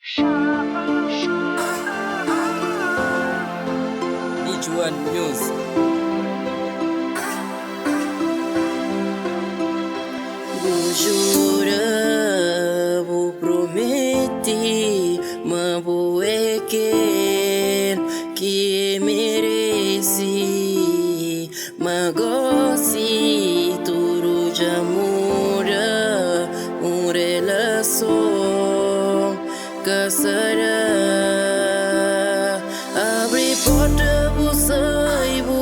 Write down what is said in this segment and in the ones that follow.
Each One Music. Bu jura, bu promete ma bu é kel ki merese. Ma gósi tudu dja muda, un relason ka sta da. Abri porta bu sai bu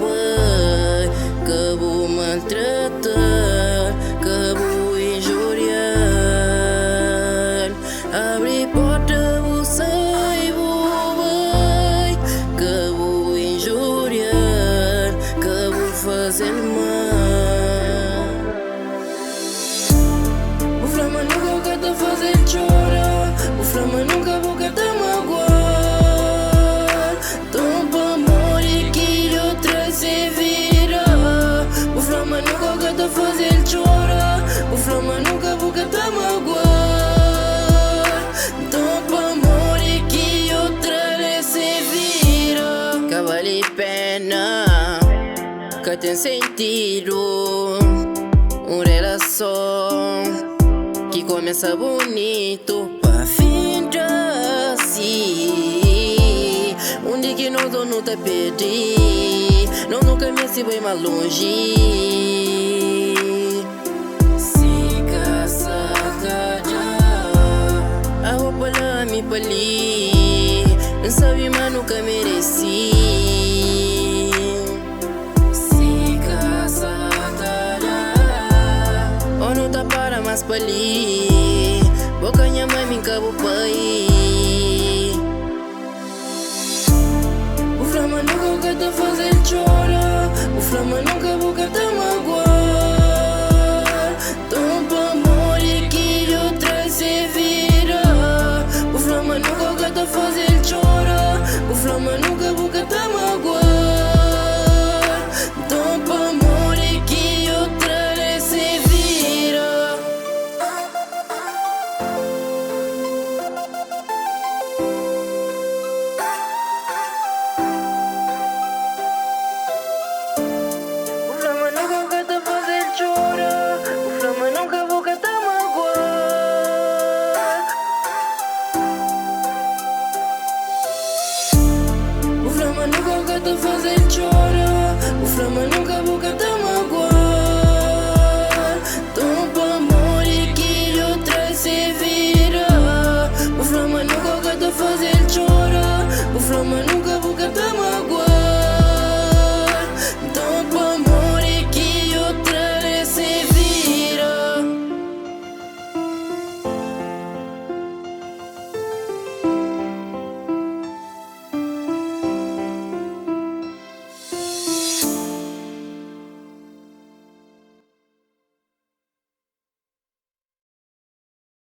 bai, ka bu maltrata-l, ka bu injurial. Abri porta bu sai bu bai, ka bu injurial, ka bu faze-l mal. Bu fla ma nunka bu ka ta faze-l txora, bu fla ma nunka bu ka ta magoa-l. Nton pamodi ki djo tra-l se vida? Bu fla ma nunka bu ka ta faze-l txora, bu fla ma nunka bu ka ta magoa-l. Nton pamodi ki djo tra-l se vida? Ka bali pena, ka ten sentidu un relason ki kumesa bunitu pa finda si. Undi ki nos dôs nu ta perde? Nos nunka meste bai más lonji. Si ka sa ta da, abo pa la ami pa li, N sabe ma nu ka merese. Si ka sa ta da, ô nu ta para más pa li.